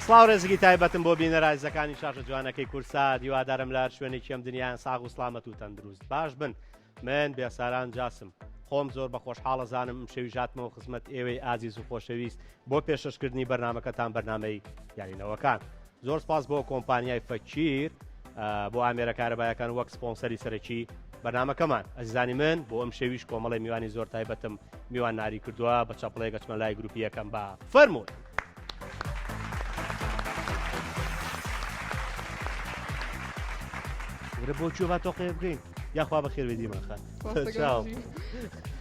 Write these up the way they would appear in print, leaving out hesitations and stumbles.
سڵاو ڕێزگی تایبەتم بۆ بینەرە ئازیزەکانی شاشە جوانەکەی کوردسات هیوادارم لە هەر شوێنێکی ئەم دنیایان ساغ و سڵامەت و تەندروست باش بن من بێساران جاسم خۆم زۆر بە خۆشحاڵە زانم ئەمشەویش هاتمەوە خزمەت ئێوەی ئازیز و خۆشەویست بۆ پێشەشکردنی بەرنمەکەتان بەرنمەی یارینەوەکان زۆر سپاس بۆ کۆمپانیای فەکیر بۆ ئامێرە کارەبایەکان وەک سپۆنسەری سەرەکی بەرنمەکەمان ئەزیزانی من بۆ ئەم شەویش کۆمەڵی میوانی زۆر تایبەتم میوان ناری کردووە بە چەپڵەیەک ئەچمە لای گروپی یەکەم بە فەرموون. ورە بۆ کوێ با تۆقێ بکەین یاخوا بەخێر بێ دیمان خان سەرچاو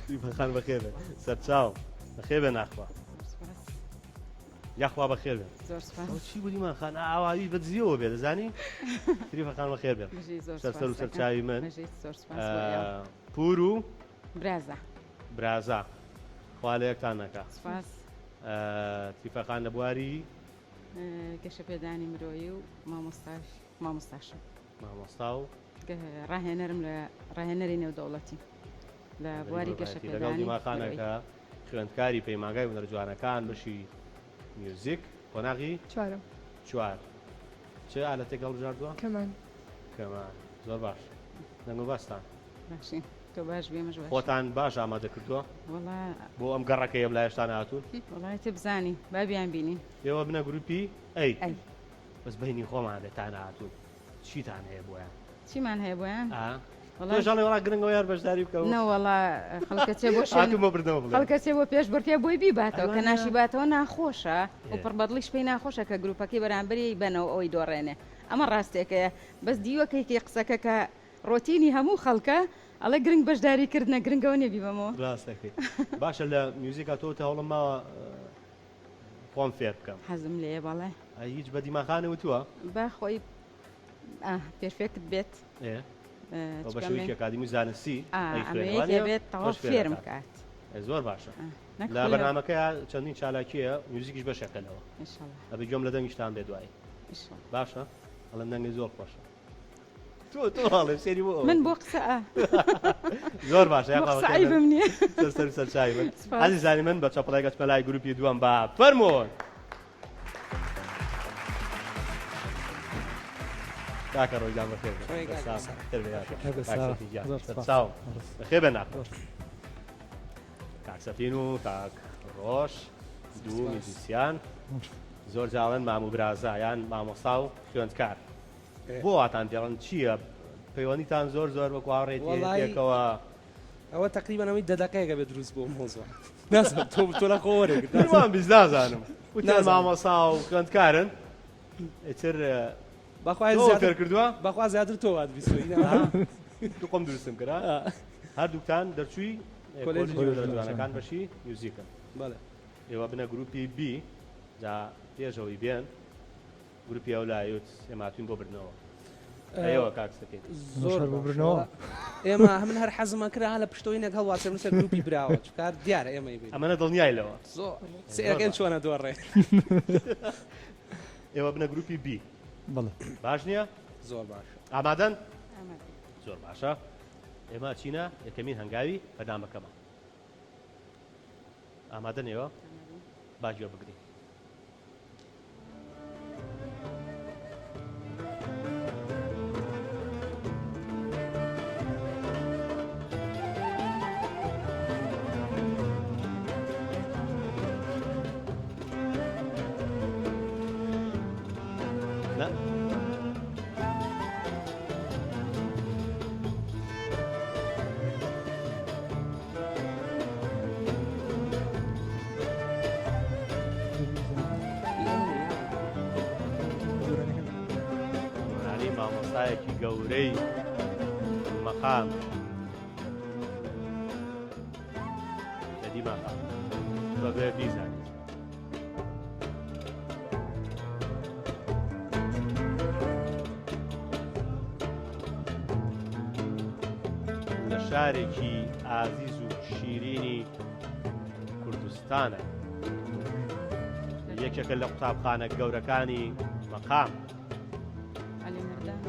دیمان خان بەخێر بێ سەرچاو بەخێر بێ ناخوا یاخوا بەخێر بێ زۆر سپاس چی بوو دیمان خان ئاواوی بە دزیەوە بێ دەزانی تریفە خان بەخێر بێ سەر و سەرچاوی من پور و برازا برازا خوا لە یەکتان نەکا. سوپاس. تریفە خان لە بواری. گەشەپێدانی مرۆیی و مامۆستاش مامۆستاشم. مامۆستا و. ڕاهێنەرم لە ڕاهێنەری نێودەوڵەتی لە بواری گەشەپێدانی لەگەڵ دیما خانەکە خوێندکاری پەیمانگای هونەرە جوانەکان بەشی میوزیک قۆناغی چوارم. چوار چ ئالەتێک هەڵبژاردووە؟ کەمان. کەمان زۆر باش دەنگ و باستان. باشین تۆ باش بی ئێمەش باشین. خۆتان باش ئامادە کردووە؟ وەڵا. بۆ ئەم گەڕەکەی ئەم لایەشتان هاتوون؟ وەڵا ئیتر بزانی با بیانبینین. ئێوە بنە گروپی ئەی. ئەی. بەس بەینی خۆمان بێ تان هاتوون چیتان هەیە بۆیان؟ چیمان هەیە بۆیان؟ ئا. وەڵا. تۆش ئەڵێ وەڵا گرنگە یار بەشداری بکەم. نەوەڵا خەڵکە چێ بۆ شوێن. هاتووم بۆ بردنەوە بڵێم. خەڵکە چێ بۆ پێشبڕکێ بۆی بیباتەوە کە ئەوانە. ناشیباتەوە ناخۆشە و ئێ. پڕ بەدڵیش پێی ناخۆشە کە گروپەکەی بەرامبەری بەنەوە ئەوەی دۆڕێنێ ئەمە ڕاستێکەیە بەس دیوەکەی کەی قسەکە کە ڕۆتینی هەموو خەڵکە ئەڵێ گرنگ بەشداری کردنە گرنگ ئەوە نیە بیبەمەوە. ڕاست دەکەی باشە لە میوزیکا تۆ وتی هەوڵم ماوە خۆم فێر بکەم. حەزم لێیە بەڵێ. ئەی هیچ بە دیماخانە وتووە؟ با خۆی ئا perfect بێت. ئێ ئەو بە شێوەیەکی ئەکادیمی و زانستی ئا ئەمە یەکێ بێت تەواو فێرم کات. زۆر باشە لە بەرنامەکەیا چەندین چالاکیە میوزیکیش بەشێکە لەوە. ئینشەڵا. ئەبێ گوێم لە دەنگیشتان بێ دوایی. ئینشەڵا. باشە ئەڵێم دەنگی زۆر خۆشە. تۆ تۆ هەڵێ سێری بۆ من بۆ قسە زۆر باشە بۆ قسە عیبم نییە سەر سەر سەر چاوی من عەزیزانی من بە چەپڵێک ئەچمە لای گروپی دووەم بە فەرموون کاکە ڕۆژان بەخێر بێ بەخێر بێ ناکە کاک سەفین و کاک ڕۆژ دوو میوزیسیان زۆر جاڵن مام و برازا یان مامۆستا و خوێندکار بۆ واتان دێڵن چییە پەیوەندیتان زۆر زۆر وەکو هاوڕێتی وەڵایی پێکەوە ئەوە تقریبا ئەوەی دە دەقەیەکە بێ دروست بۆ مۆزوع نازانم تۆ تۆ لە خۆ وەرەگرت من وام بیست نازانم وتیان نازانم. مامۆسا و خوێندکارن ئیتر بەخوای تۆ زیاتر فێر کردووە بەخوا زیاتر تۆ وات بیستووی تو خۆم دروستم کرا هەردووکتان دەرچووی کۆلێژی کۆلێژی هونەرە جوانەکان بەشی میوزیکن بەڵێ ئێوە بنە گروپی بی جا پێشەوەی بێن گروپی ئەو لایوت ئێمە هاتوین بۆ بردنەوە ئەیەوە کاک سەفین. زۆر بۆ باشە. بردنەوە. ئێمە من هەر حەزمە کرا لە پشتەوەی نەک هەڵواسێ من سەر گروپی براوە چکار دیارە ئێمەی بین ئەمەنە دڵنیای لەوە زۆر سێرەکەن چۆنە دۆڕێ ئێوە بنە گروپی بی بەڵێ باش نییە زۆر باشە ئامادەن زۆر باشە ئێمە چینە یەکەمین هەنگاوی بەرنامەکەمان ئامادەن ئێوە با گوێ بگرین گۆرانی مامۆستایەکی گەورەی مەقام لە دیماخان بەبێ بیزانیت. لە شارێکی ئازیز و شیرینی کوردستانە. یەکێکە لە قوتابخانە گەورەکانی مەقام. عەلی مەردان.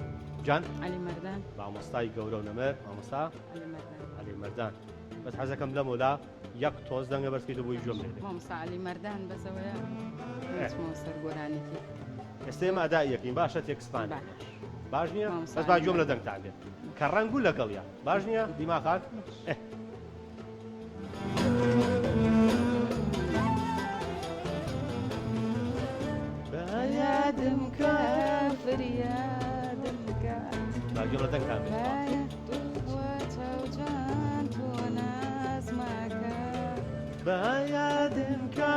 جان؟ عەلی مەردان. مامۆستای گەورە و نەمر مامۆستا عەلی مەردان. عەلی مەردان. بەس حەزەکەم لەمەولا یەک تۆز دەنگە بەرزکەیتەوە بۆی گوێم لێ بێ. مامۆستا عەلی مەردان بەس ئەوەیە نەچمەوە سەر گۆرانیکی. ئێستا ئێمە ئەدای یەکین باشە تێکستمان با. باش نییە مامۆستا بەس با عەلی گوێم لە مەردان. دەنگتان بێت کە ڕەنگ و لەگەڵیا باش نییە دیما خان؟ ئێ. یادم کە فریادم کە. با گوێم لە دەنگتان بێت. با یادم کە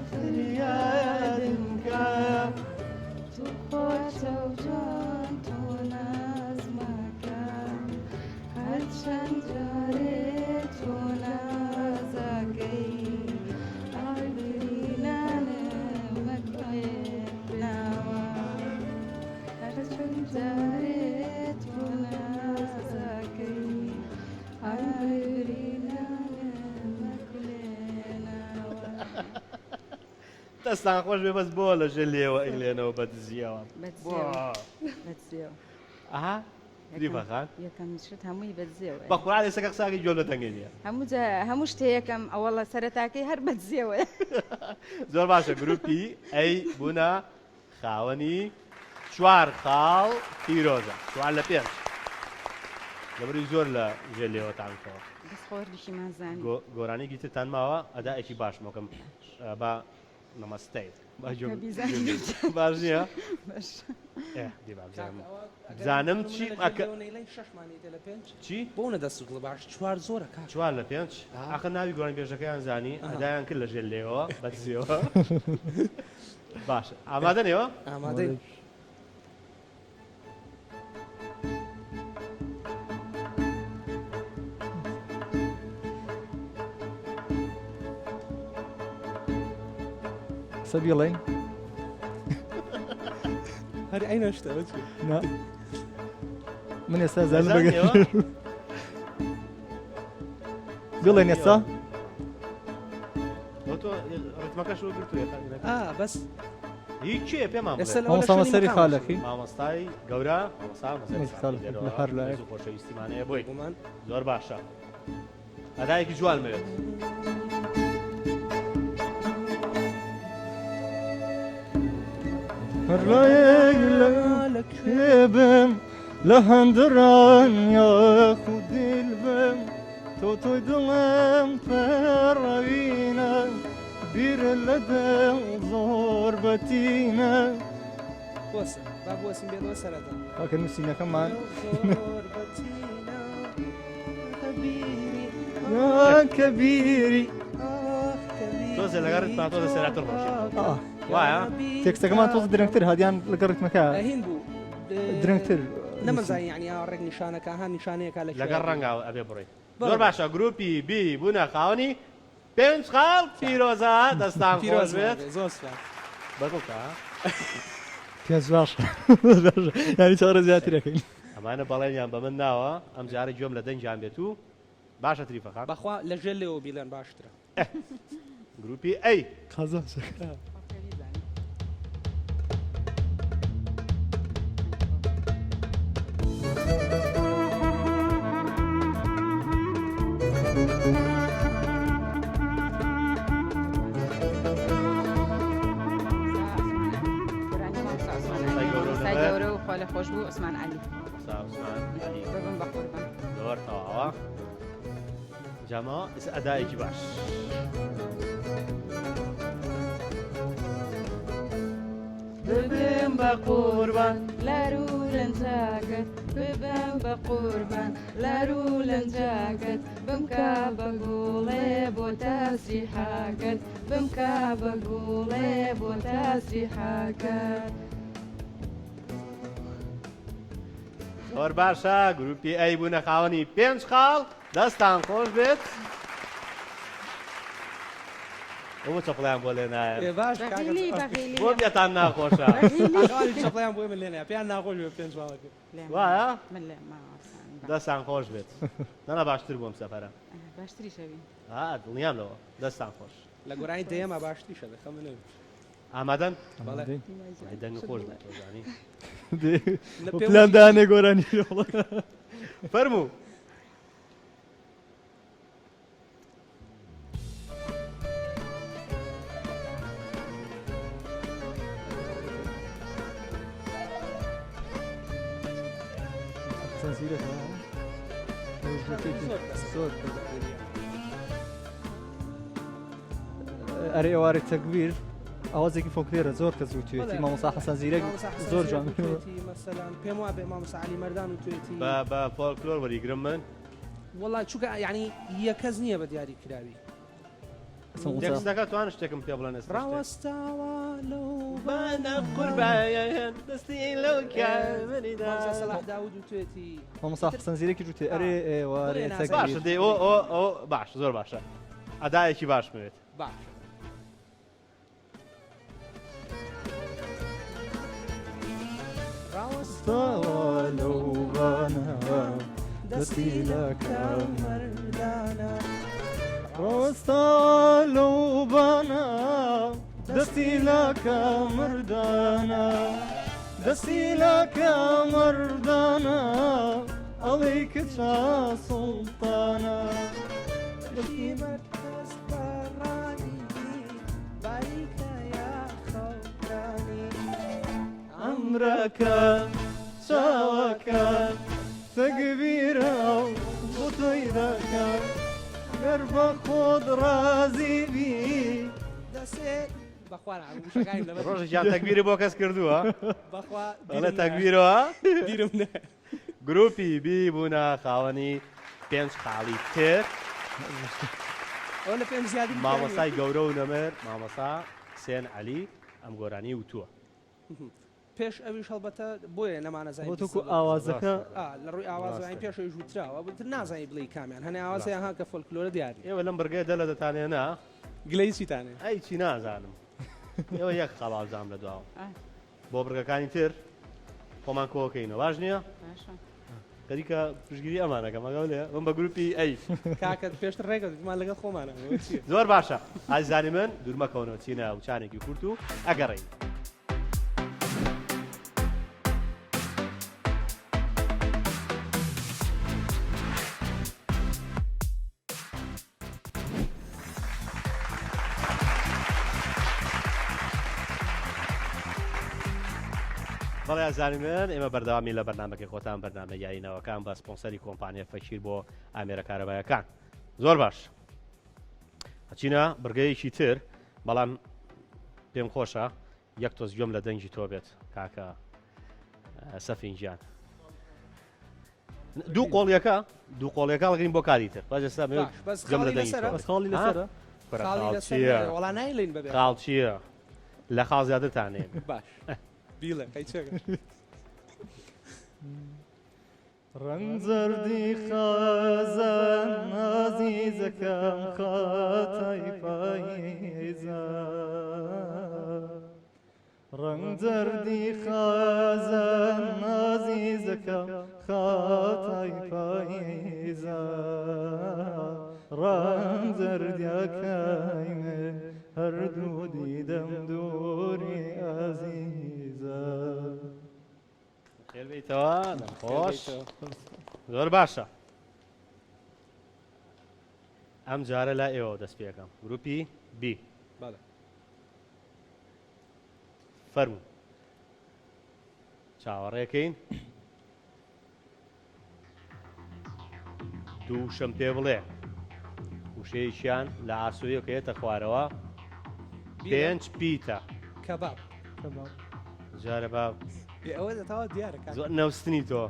فریادم کە. هەرچەند جارێ تۆ نازەکەی ئاگرینانم مەکوێنەوە هەرچەند جارێ تۆ نازەکەی ئاگرینانم مەکوێنەوە. دەستان خۆش بێ بەس بۆ لە ژێر لێوە ئەیلێنەوە بە دزیەوە. بەدزیەوە بەدزیەوە. ئەها تریفە خان. یەکەم شت هەمووی بەدزیەوە. بە قورئان ئێستا کە قساکەی گوێم لە دەنگی نییە. هەموو جا هەموو شتێ یەکەم ئەوەڵە سەرەتاکەی هەر بەدزیەوەیە. زۆر باشە گروپی A بوونە خاوەنی چوار خاڵ پیرۆزە چوار لە پێنج لەبەری زۆر لە ژێر لێوەتان کەوە. بەس خۆ هەردووکیمان زانی. گۆرانیکی ترتان ماوە ئەدائێکی باشم وەکەم با نەمەستەی باش نییە؟ بزانم چی چی بۆ نە دەست دڵ باش چوار زۆرە کاک چوار لە پێنج ئاخر ناوی گۆرانی بێژەکەیان زانی ئەدایان کرد لە ژێر لێوە بەدزیەوە باشە ئامادە نێوە ئامادەی قسە بیڵێین هەر ئەی نەشتەوە چی؟ نا من ئێستا زانم بەگەر بڵێن ئێستا ڕتمەکەش وەرگرتووە ئا بەس هی کێ پێمان بڵێ؟ ئێستا لەوە مامۆستا لە شوێنی مەسەری مقام خالەقی مامۆستای گەورە مامۆستا مەسەری مەسەری خالەقی خالەقی لە هەر لایەک. ڕێز و خۆشەویستیمانەیە بۆی بێگومان زۆر باشە ئەدایەکی جوان مەوێت هەر لایەک لە لە کوێ بم لە هەندران یاخود دیل بم تۆ تۆی دڵم پەڕەوینە بیر لە دڵ زۆر بەتینە بۆسە با بۆسم بێتەوە سەرەتا کاکە نووسینەکەمان زۆر بەتینە بیری یا کەبیری ئاخ کەبیری تۆزێ لەگەڵ ڕیتما تۆزێ سەراتر ڕۆژێ ئا وایە تێکستەکەمان تۆز درەنگتر هادیان لەگەڵ ڕیتمەکە هین بوو درەنگتر نەمەزانی یعنی ئاوا ڕێک نیشانەکە ها نیشانەیەکە لە لەگەڵ ڕەنگا ئەبێ بڕۆی زۆر باشە گروپی B بوونە خاوەنی پێنج خاڵ پیرۆزە دەستان خۆش پیرۆز بێت بێت زۆر سوپاس بەدڵتە پێنج باش یعنی چاڕە زیاترەکەین ئەمانە بەڵێنیان بە من ناوە ئەم جارە گوێم لە دەنگیان بێت و باشە تریفە خان بەخوا لە ژێر لێوە بیڵێن باشترە گروپی A قازانج مامۆستای گەورە و خوا لە خۆش بوو عوسمان عەلی مامۆستا عوسمان عەلی ببم بە قوربان زۆر تەواوە جامەوە ئێستا ئەدایەکی باش ببم بە قوربان لارو لەنجاکەت ببم بە قوربان لارو لەنجاکەت بمکە بە گوڵێ بۆ تەسریحاکەت بمکە بە گوڵێ بۆ تەسریحاکەت. زۆر باشە گروپی A بوونە خاوەنی پێنج خاڵ دەستان خۆش بێت. بۆ چەپڵیان بۆ لێ نایەن؟ ئێ باش کاکە بەغیلی بەغیلی بۆ پێتان ناخۆشە؟ بەغیلی ئەوانی چەپڵیان بۆ ئێمە لێ نایە پێیان ناخۆش بێ پێنج خاڵەکە. وایە؟ من لێ ماوەسان دەستان خۆش بێت. نەنا باشتر بووم سەفەرە. باشتریشە بین. ها دڵنیام لەوە. دەستان خۆش. لە گۆرانی دەیەما باشتریشە بێ خەمە نەبێ. ئامادەن؟ بەڵێ. وای دەنگ خۆش بوو تۆ زانی. لە پێم پلان دانێ گۆرانی فەرموو. حەسەن زیرەکە زۆر ئەرێ ئێوارەی تەکبیر ئاوازێکی فۆلکلێرە زۆر کەس وتوێتی مامۆستا حەسەن زیرەک زۆر جوان مەسەلەن پێم وا بێ مامۆستا عەلی مەردان وتوێتی بە بە فۆلکلۆر وەریگرم من وەڵا چونکە یعنی یەک کەس نییە بە دیاری کراوی تێکستەکە توان شتێکم پێ بڵێن ئێستا شتێک. ڕاوەستاوە لەو بانە قوربایەن دەستی لەو کامریدا مامۆستا سەلاح داود وتوێتی مامۆستا حەسەن زیرەکی جوتێ ئەرێ ئێوارێ بڵێ تەکبیر باشە دەی ئۆ ئۆ ئۆ باش زۆر باشە ئەدایەکی باش بوێت باش ڕاوەستاوە لەو بانە دەستی لە کەمەردانە ڕاوەستاوە لەو بانە دەستی لە کەمەردانە دەستی لە کەمەردانە ئەڵێی کچە سوڵتانە دەستی عەمرەکە چاوەکە تەگبیرە و بۆ تۆی دەکەم گەر بە خۆت ڕازی بی. ڕۆژێکیان تەگبیری بۆ کەس کردووە ئەڵێ تەگبیرەوە گروپی بی بوونە خاوەنی پێنج خاڵی تر. مامۆستای گەورە و نەمر مامۆستا حسێن عەلی ئەم گۆرانیەی وتووە. پێش ئەویش هەڵبەتە بۆیە نەمانەزانی بۆ تۆکو ئاوازەکە لە ڕووی ئاوازوانی پێش ئەویش وتراوە بتر نازانی بڵێی کامیان هەنێ ئاوازەیان ها کە فۆلکلۆرە دیار نیە. ئێوە لەم بڕگەیە دە لە دەتانێ نا؟ گلەیی چیتانێ؟ ئەی چی نازانم ئێوە یەک خاڵ ئازام لە دواوە. بۆ بڕگەکانی تر خۆمان کۆکەینەوە باش نییە؟ باشە. خەریکە پشگیری ئەمانەکەم ئەگەڵ لێ من بە گروپی ئەی. کاکە پێشتر ڕێکەوت مان لەگەڵ خۆمانە ئەوە چییە؟ زۆر باشە ئازیزانی من دوور مەکەونەوە چینە وچانێکی کورت و ئەگەڕێین. بەڵێ ئازیزانی من ئێمە بەردەوامی لە بەرنامەکەی خۆتان بەرنامە یارینەوەکان بە سپۆنسەری کۆمپانیا فەکیر بۆ ئامێرە کارەبایەکان زۆر باش ئەچینە بڕگەیەکی تر بەڵام پێم خۆشە یەک تۆز گوێم لە دەنگی تۆ بێت کاکە سەفین گیان دوو قۆڵیەکە دوو قۆڵیەکە هەڵگرین بۆ کاری تر باش ئێستا باش، بەس گوێم لە خاڵی دەنگی لەسەرە؟ تۆ بەس خاڵی ها؟ لەسەرە کورە خاڵی خاڵ لەسەر چییە؟ وەڵا نایڵێین بەبێ خاڵ چییە؟ لە خاڵ زیاترتان هەیە باش بیڵێ قەیچەکە ڕەنجەردی خەزان ئازیزەکەم خاتای پاییزە ڕەنجەردی خەزان ئازیزەکەم خاتای پاییزە ڕەنجەردیەکەی من هەردوو دیدەم دووری ئازیزە. خێر بیتەوە خۆش زۆر باشە ئەم جارە لا ئێوە دەست پێەکەم گروپی بی فەرموو چاوەڕێکەین دوو وشەم پێ بڵێ وشەیەکیان لە ئاسۆیەکە یەتە خوارەوە پێنج پیتە کەباب جارە با ئەوە دەتاوە دیارە زۆر نەوستنی تۆ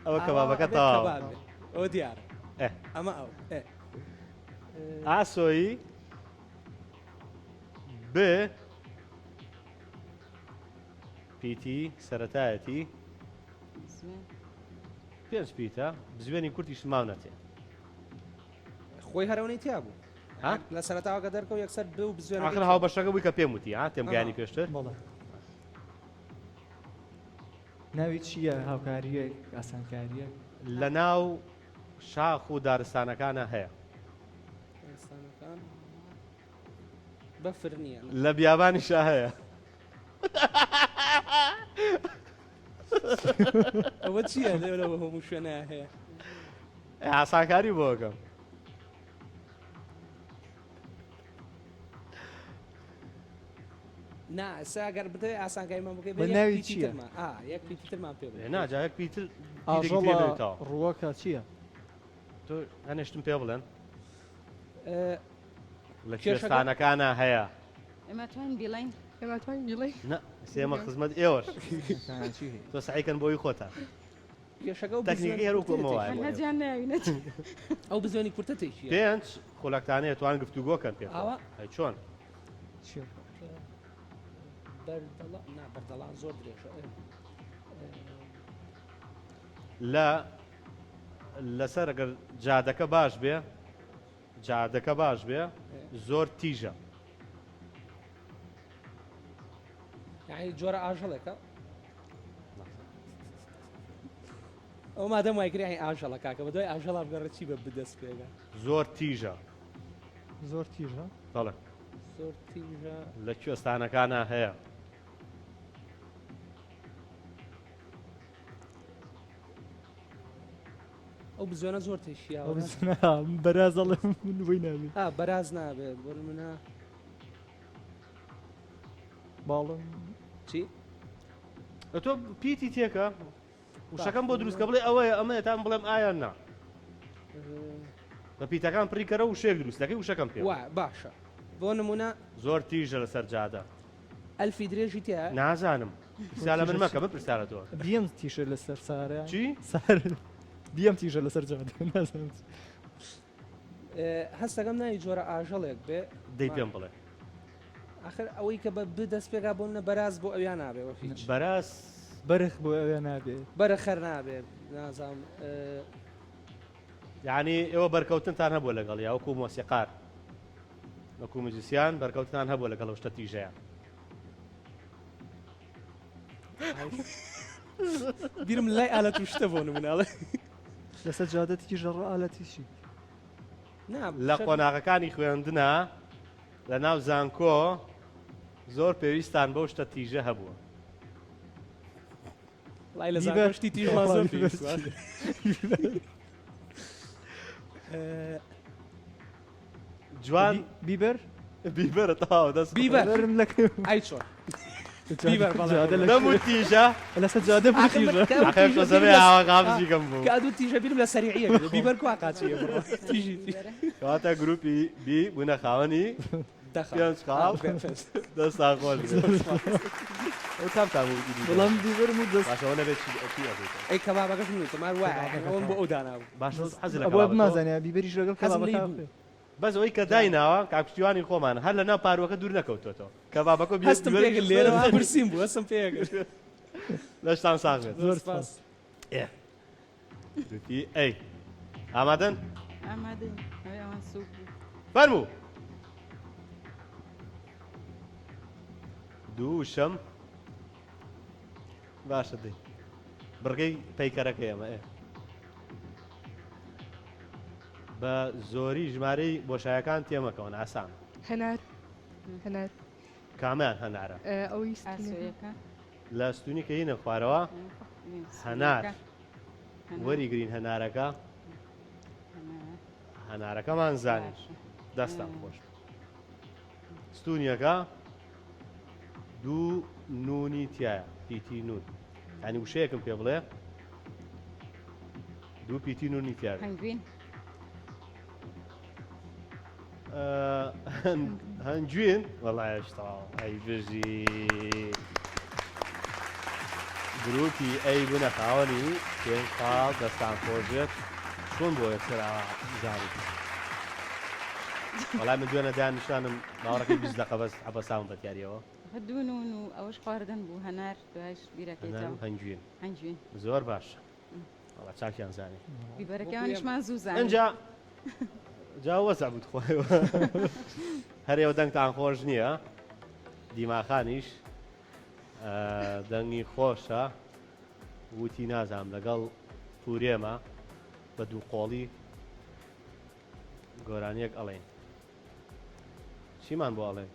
ئەوە کەبابەکە تەواو ئەوە دیارە ئەمە ئەو ئاسۆیی ب پیتی سەرەتایەتی پێنج پیتە بزوێنی کورتیش ماونەتێ خۆی هەرەوەی تیا بوو لە سەرتاوەکە دەرکەوت یەکسەر ب و بزوێن ئاخر هاوبەشەکە بووی کە پێم وتی ها تێمگانی پێشتر ناوی چییە هاوکاریە ئاسانکاریە لە ناو شاخ و دارستانەکانە هەیە بەفر نییە لە بیابانیشا هەیە. ئەوە چییە لەوە هەموو شوێنە هەیە؟ ئاسانکاری بۆ ئەکەم. نا ئێستا گەر بتەوێ ئاسانکاریمان بکەی بە یەک ناوی پیتی چییە؟ ترمان ئا یەک پیتی ترمان پێ بڵێ نا جا یەک پیتر پیتێکی ترێ ئاژەڵە بێتەوە ڕووەکە چییە؟ تۆ هەنێشتم پێ بڵێن ئە، لە کێشەکە- کوێستانەکانە هەیە ئێمە توانین بیڵێین ئێمە توانین بیڵێین نا سێمە خزمەت ئێوەش چی هەیە؟ تۆ سعیکەن بۆی خۆتان کێشەکە ئەو تەکنیکی بزوێنی هەر وەکو کورتە ئەمە وایە. تێکی. هەجیان ناوینەت ئەو بزوێنی کورتە تێکیە پێنج خولەکتانەیە توان گفتوگۆکەن پێ ئاوا؟ ئەی چۆن چییە؟ بەردەڵا نا بەردەڵان زۆر درێژە ئێ. لە لەسەر ئەگەر جادەکە باش بێ جادەکە باش بێ زۆر تیژە یعنی جۆرە ئاژەڵێکە ئەو مادەم وای کرد یعنی ئاژەڵە کاکە بە دوای ئاژەڵا بگەڕێ چی بە بدەست پێگا زۆر تیژە زۆر تیژە بەڵێ زۆر تیژە لە کوێستانەکانە هەیە ئەو بزوێنە زۆر تێشیاوە ئەو بزوێنە، بەراز ئەڵێم من بۆی نابێ ئا بەراز نابێ بۆ نمونە باڵم چی تۆ پیتی تێکە وشەکەم بۆ دروستکە بڵێ ئەوەیە ئەمەیە تا من بڵێم ئایا نا بە پیتەکان پڕیکەرە وشەیەک دروست دەکەی وشەکەم پێ وا باشە بۆ نمونە زۆر تیژە لەسەر جادە ئەلفی درێژی تیا نازانم پرسیار لە من مەکە من پرسیار لە تۆ ئەکەم. بیەم تیژە لەسەر سارە چی؟ سار بیەم تیژە لەسەر جادە نازانم چی. هەستەکەم ناوی جۆرە ئاژەڵێک بێ دەی پێم بڵێ ئاخر ئەوەی کە بە ب دەست پێکا بۆ منە بەراز بۆ ئەویا نابێ وە هیچ بەراز بەرخ بۆ ئەوێ نابێ بەرە خەر نابێ نازانم یعنی ئێوە بەرکەوتنتان هەبووە لەگەڵ یا وەکو مۆسیقار وەکو موزیسیان بەرکەوتنان هەبووە لەگەڵ ئەو شتە تیژەیە بیرم لای ئالەت و شتە بۆ نموناڵێ لەسەر جادە تیژە ڕۆ ئالەتی چی نا لە قۆناغەکانی خوێندنا لە ناو زانکۆ زۆر پێویستان بەو شتە تیژە هەبووە. وڵای لە بیبەر. زانکۆ شتی تیژمان زۆر بیبەر پێویست بووە. چییە؟ جوان بیبەر بیبەرە تەواو دەست بیبەر بیبەرم لە ئەی چۆن بیبەر بەڵێ. جادە لە دەم و تیژە لەسەر جادە بوو ئاخر من تیژە کە ئەو ئاخر تیژە تۆزەمێ بیرم لە- ئاوا غامزیکەم بوو کە ئەدوو تیژە بیرم لە سەریعیە کرد. بیبەر کوا قاچیە بڕۆ تیژی تیژ. کەواتە گروپی بی بوونە خاوەنی دەخە. پێنج خاڵ دەستان خۆش بێت. ئەو کامتان بوو وتی بیبەر؟ بەڵام بیبەرم و دەست باشە ئەوە نەبێت چی چی ئەبێت؟ ئەی کەبابەکەش من وتم هەر وایە ئەوم بۆ ئەو دانابوو باشە حەز لە ئەوە کەبابە تۆ؟ بمازانە بیبەریش لەگەڵ حەزم لێی کەبابەکە بوو. بەس ئەوەی کە دایناوە کاک پشتیوانی خۆمان هەر لە ناو پاروەکە دوور نەکەوتۆتەوە کەبابەکە هەستم پێکرد لێرەوە برسیم بوو هەستم پێکرد لەشتان ساغ بێت زۆر سپاس. سپاس گوتی ئەی ئامادەن ئامادەین ئەوێ ئەوان سووک بوو فەرموو دوو شەم باشە دەی بڕگەی پەیکەرەکەی ئەمە ئێ بە زۆری ژمارەی بۆشایەکان تێمەکەون ئاسان هەنار هەنار کامیان هەنارە ئەوەی ستونەکە. ئاسۆیەکە لە ستونی کە هینە خوارەوە هەنار. هەنار. وەریگرین هەنارەکە هەنار. هەنارەکەمان زانی باشە. دەستان خۆش ستونیەکە دوو نونی تایە پیتی نون ینی وشەیەکم پێ بڵێ دوو پیتی نونی تایە هەنگوین هەنگوین وەڵایش تەواو ئەی بژی گروپی ئەی بوونە خاوەنی پێنج خاڵ دەستان خۆش بێت چۆن بۆ یەکسەر ئاوا زانی وەڵای من دوێنە دانیشتانم باوەڕەکەی 20 دەقە بەس عەبەساوم بە دیاریەوە دوو نون و ئەوەش خواردن بوو هەنار دوایش هەنار بیرەکەیتەوە و هەنگوین هەنگوین زۆر باشە وەڵا چاکیان زانی بیبەرەکانیشمان زوو زانی ئینجا جا وەزع بوو خۆیەوە هەر ئێوە دەنگتان خۆش نییە دیماخانیش دەنگی خۆشە وتی نازانم لەگەڵ پورێمە بە دوو قۆڵی گۆرانیەک ئەڵێن چیمان بۆ ئەڵێن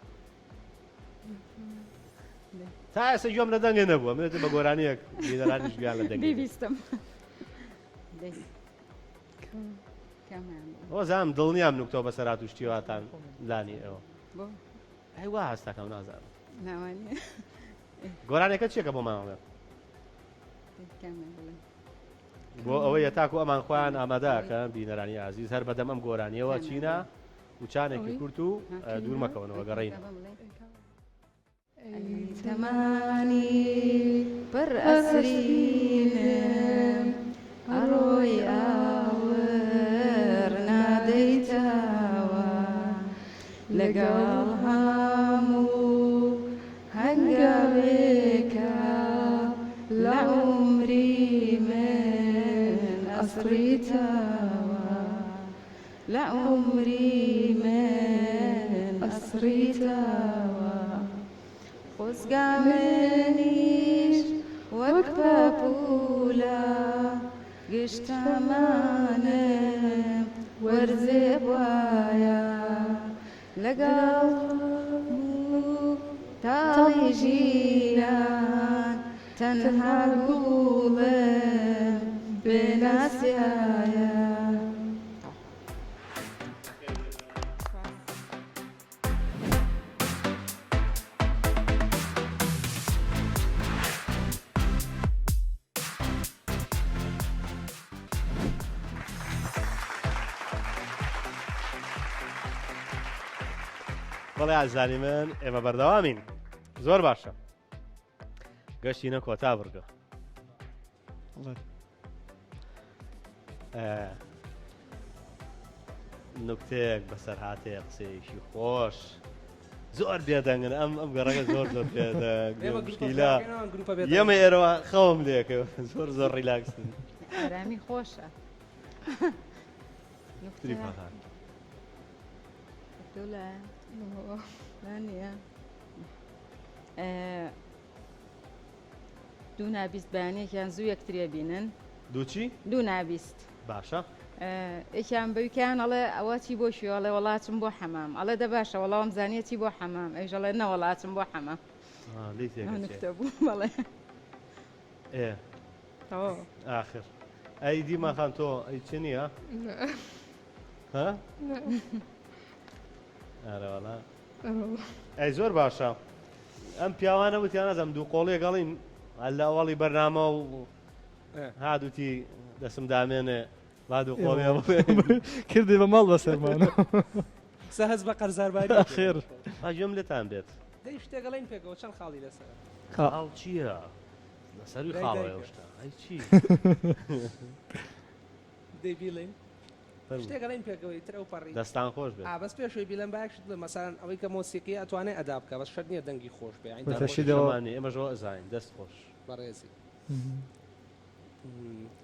تا ئێستا گوێم لە دەنگێ نەبووە منێت بە گۆرانیەک بینەرانیش گوێیان لە دەنگێ بێت. بیبیستم دەی کامیان بوو؟ ئەوە زانم دڵنیام نوکتەوە بەسەرات و شتیواتان لانی ئێوە بۆ ئەی وا هەستەکەم نازانم. ناوانیە. گۆرانێکە چیەکە بۆ ماڵێ؟ بۆ ئەوەیە تاکو ئەمان خۆیان ئامادەکەن بینەرانی ئازیز هەر بەدەم ئەم گۆرانیەوە چینە وچانێکی کورت و دوور مەکەونەوە گەڕین. تەمانی پڕ ئەسرینم ئەڕۆی ئاوڕ نادەیتەوە لەگەڵ هەموو هەنگاوێکە لە عومری من ئەسڕیتەوە لە عومری من ئەسڕیتەوە خۆزگا منیش وەک پەپوولە گشت تەمانم وەرزێ بوایە لەگەڵ هەموو تاڵی ژیان تەنها گوڵم بناسیایە. بەڵێ ئازانی من ئێمە بەردەوامین زۆر باشە گەشتینە کۆتا بڕگە نوکتەیەک بەسەر هاتێ قسەیەکی خۆش زۆر بێدەنگن ئەم ئەم گەڕەکە زۆر زۆر بێدەنگ مشکیلە ئێمە ئێرەوە خەوم لێکە زۆر زۆر ڕیلاکسن ئارامی خۆشە دوو نابیست بەیانیەکیان زوو یەکتری ئەبینن. دوو چی؟ دوو نابیست. باشە. یەکیان بە ویکیان ئەڵێ ئەوە چی بۆ کوێ؟ ئەڵێ وەڵا ئەچم بۆ حەمام. ئەڵێ دە باشە وەڵا وام زانیە چی بۆ حەمام. ئەویش ئەڵێ نەوەڵا ئەچم بۆ حەمام. لێی تێکەچێ. نوکتە بوو بەڵێ. ئێ. تەواو. ئاخر. ئەی دیما خان تۆ ئەی چ نییە؟ ها؟ ئارە وەڵا. ئەی زۆر باشە. ئەم پیاوانە وتیان نازانم دوو قۆڵیەک ئەڵین لە ئەوەڵی بەرنامە و هادوتی دەسم دامێنێ با دوو قۆڵیە کردی بە ماڵ بەسەرمان سە هەست بە قەرزارباری خێر ئاگوێم لێتان بێت. دەی شتێک ئەڵێین پێکەوە چەند خاڵی لەسەرە؟ خاڵ چییە؟ لەسەروی خاڵەوەیە ئەو شتە ئەی چی؟ دەی بیڵێین. شتێک ئەڵێین پێکەوە ئیتر ئەو پەڕی. دەستان خۆش بێت. ئا بەس پێش ئەوەی بیڵێم با یەک شت بڵێم مەسەلەن ئەوەی کە مۆسیقیە ئەتوانێ ئەدا بکا بەس شەرت نیە دەنگی خۆش بێ یانی دەنگ خۆش شەمانی ئێمەش ئەوە ئەزانین دەست خۆش. بەڕێزی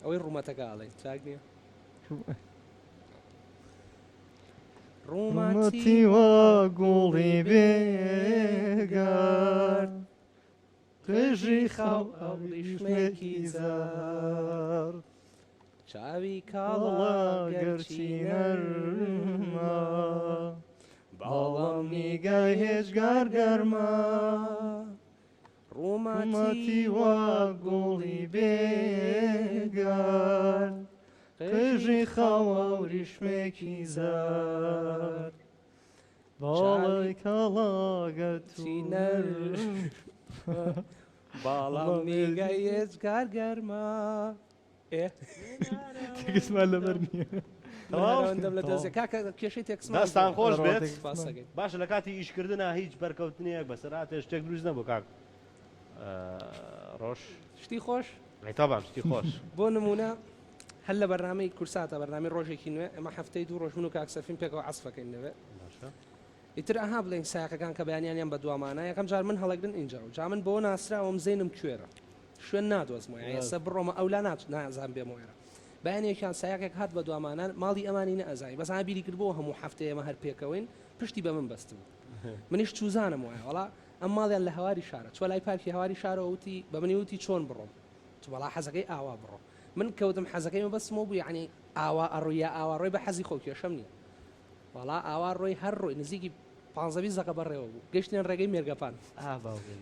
ئەوەی ڕوومەتەکە ئەڵێ چاک نیە؟ ڕوومەتی وا گوڵی بێگەرد قژی خاو ئاوریشمێکی زەرد چاوی کاڵا گەرچی نەرمە بەڵام نیگای هێجگار گەرمە ڕوومەتی وا گوڵی بێگەرد قژی خاو ئاوریشمێکی زەرد باڵای کاڵا گەرچی نەرمە بەڵام نیگای هێجگار گەرمە. تێکسمان لەبەر نییە. تەواو لە دەست کاکە کێشەی تێکسمان دەستان خۆش بێت باشە لە کاتی ئیشکردنا هیچ بەرکەوتنێک بەسەرهاتێ شتێک دروست نەبوو کاک ڕۆژ شتی خۆش تابان شتی خۆش بۆ نمونە هەر لە بەرنامەی کورساتە بەرنامەی ڕۆژێکی نوێ ئەمە هەفتەی دوو ڕۆژ من و کاک سەفین پێکەوە عەسفەکەین لەوێ ئیتر ئەها بڵێین سایەقەکان کە بەیانیانیان بە دوامانە یەکەم جار من هەڵەگرن ئینجا و جا من بەوە ناسراوم زەینم کوێرە شوێن نادۆزمەوە یانی ئێستا بڕۆمە ئەولا ناچ نازانم بێمەوە ئێرە بەیانێکیان سایەقێک هات بە دوامانە ماڵی ئەمانی نەئەزانی بەس ئا بیری کردبۆوە هەموو هەفتەیە ئێمە هەر پێکەوەین پشتی بە من بەستبوو منیش چوزانم وایە وەڵا ئەم ماڵیان لە هەواری شارە چوە لای پارکی هەواری شارەوە وتی بە منی وتی چۆن بڕۆم وتم وەڵا حەزەکەی ئاوا بڕۆ من کەوتم حەزەکەی مەبەستمەوە بوو یعنی ئاوا ئەڕۆی یا ئاوا ڕۆی بە حەزی خۆ کێشەم نییە وەڵا ئاوا ڕۆی هەر ڕۆی نزیکی پانزە بیست دەقە بەڕێوە بوو گەشتینە ڕێگەی مێرگەپان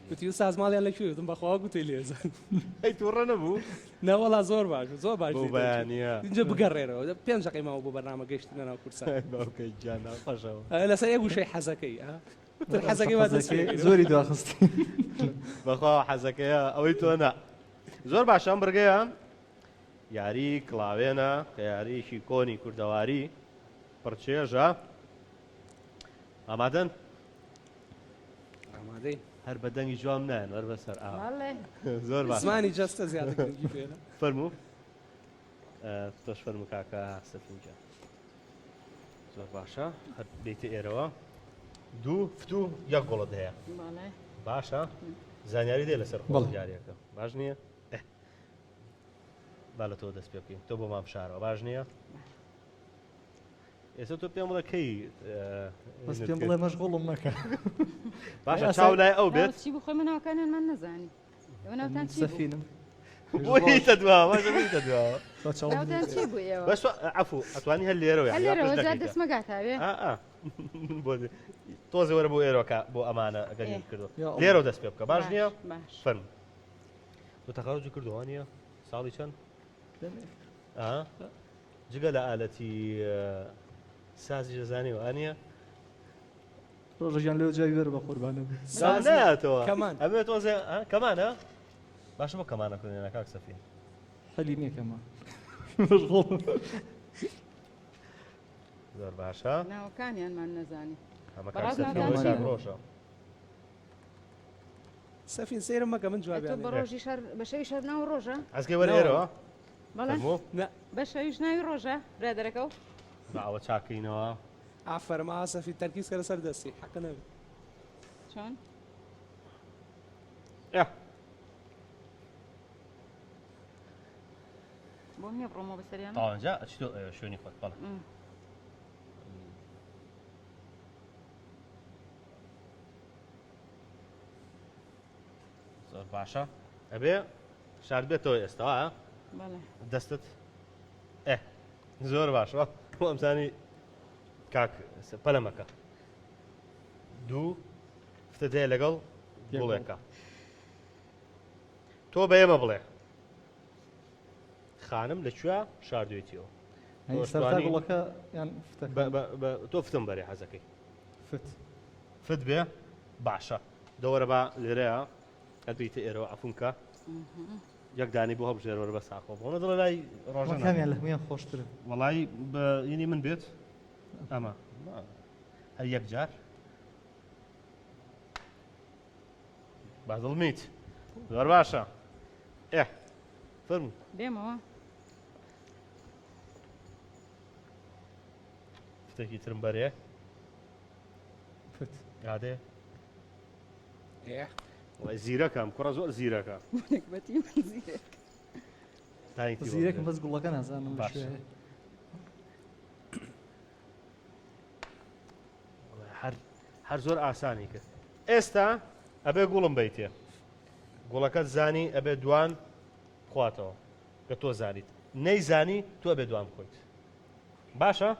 گوتی ئوستاز ماڵیان لە کوێ وتم بەخوا گوتەی لێ زان ئەی تووڕە نەبوو نەوەڵا زۆر باش بوو زۆر باش بۆ بەیانیە اینجا بگەڕێرەوە پێنج دەقەی ماوە بۆ بەرنامە گەشتینە ناو کوردستان باوکە گیان ناخۆشەوە لەسەر یەک وشەی حەزەکەی ها. تر حەزەکەی وا دەست حەزەکەی زۆری دواخستی. بەخوا حەزەکەیە ئەوەی تۆ نا. زۆر باشە ئەم بڕگەیە یاری کڵاوێنە کە یارییەکی کۆنی کوردەواری پڕچێژە. ئامادەن؟ ئامادەین. هەر بە دەنگی جواب نایەن وەر بەسەر ئاو. زۆر باشە. زمانی جەستە زیاتر گرنگی پێ. فەرموو. تۆش فەرموو کاکە سەفین گیان. زۆر باشە هەر بێیتە ئێرەوە دوو فتو یەک گوڵت هەیە باشە زانیاری دێ لەسەر خۆ یاریەکە باش نییە با لە تۆ دەست پێ بکەین تۆ بۆ مام شارەوە باش نییە ئێستا تۆ پێم بڵێ کەی بەس پێم بڵێ مەشغوڵم مەکە باشە چاو لای ئەو بێت چی بخۆی مناوەکانیان من نەزانی ئێوە ناوتان چی بوو؟ سەفینم بۆیتە دواوە باشە بۆیتە دواوە ناوتان چی بوو ئێوە؟ بەس عەفو ئەتوانی هەر لێرەوە هەر لێرەوە جا دەستمەگاتاوێ ئا ئا بۆ تۆزێ وەرە بۆ ئێرەوە بۆ ئەمانە ئەگەر کردو لێرەوە دەست پێ بکە باش نییە فەرموو تۆ تەخەڕوجی کردووە نییە ساڵی چەند جگە لە ئالەتی سازی دەزانی وانە ڕۆژەگیان لەو جای وەرە بە قوربانە بێ. ساز نایاتەوە کەمان. ئەمێ تۆزێ ها کەمانە باشە بۆ کەمانە کوێنە کاک سەفین حەلی نییە کەمان. مەشغوڵم. زۆر باشە ناوەکانیانمان نەزانی. ئەمە کاک بەڕاست سەفین ناوتان بۆ چی کاک بوو؟ ڕۆژە سەفین سەیرم مەکە من ئەتۆ جوابیان بە ڕۆژی شەر بە شەوی شەر ناو ڕۆژە؟ ئەزگەی وەرە ئێرەوە بەڵێ فەرموو نا بە شەویش ناوی ڕۆژە برادەرەکەو؟ با ئەوە چاکەینەوە. ئافەرم ئا سەفی تەرکیز کەرە سەر دەستی حەقە نەبێ. چۆن؟ ئە. بۆم نییە بڕۆمەوە بەسەریان؟ تاوان جا ئەچیتۆ شوێنی خۆت بەڵێ. زۆر باشە ئەبێ شارد بێتەوە ئێستا دەستت ئێ زۆر باشە ئەمزانی کاک پەلەمەکە دوو فتە دێ لەگەڵ گوڵێکە تۆ بە ئێمە بڵێ خانم لە کوێ شاردوێتیەوە گوڵەکە یان تۆ فتم بەرێ حەزەکەی فت فت بێ باشە دەوەرە با لێرەیە ئەدویتە ئێرەوە عفونکە یەک دانی بۆ هەڵبژێرەوە بە ساخۆ بۆ دڵە لای ڕۆژە کامیان لە هەموویان خۆشترە وەڵی بە ینی من بێت ئەمە هەر یەک جار با دڵمیت زۆر باشە ئێ فەرموو بێمەوە شتێکی ترم بەرێ فت ئادێ زیرەکە ئەم کوڕە زۆر زیرەکە. نەگبەتی من زیرەک. زیرەکم بەس گوڵەکە نازانم لە باش. کوێیە. هەر هەر زۆر ئاسانی کرد ئێستا ئەبێ گوڵم بیتێ گوڵەکەت زانی ئەبێ دوان خواتەوە کە تۆ زانیت نەیزانی تۆ ئەبێ دوان بخۆیت باشە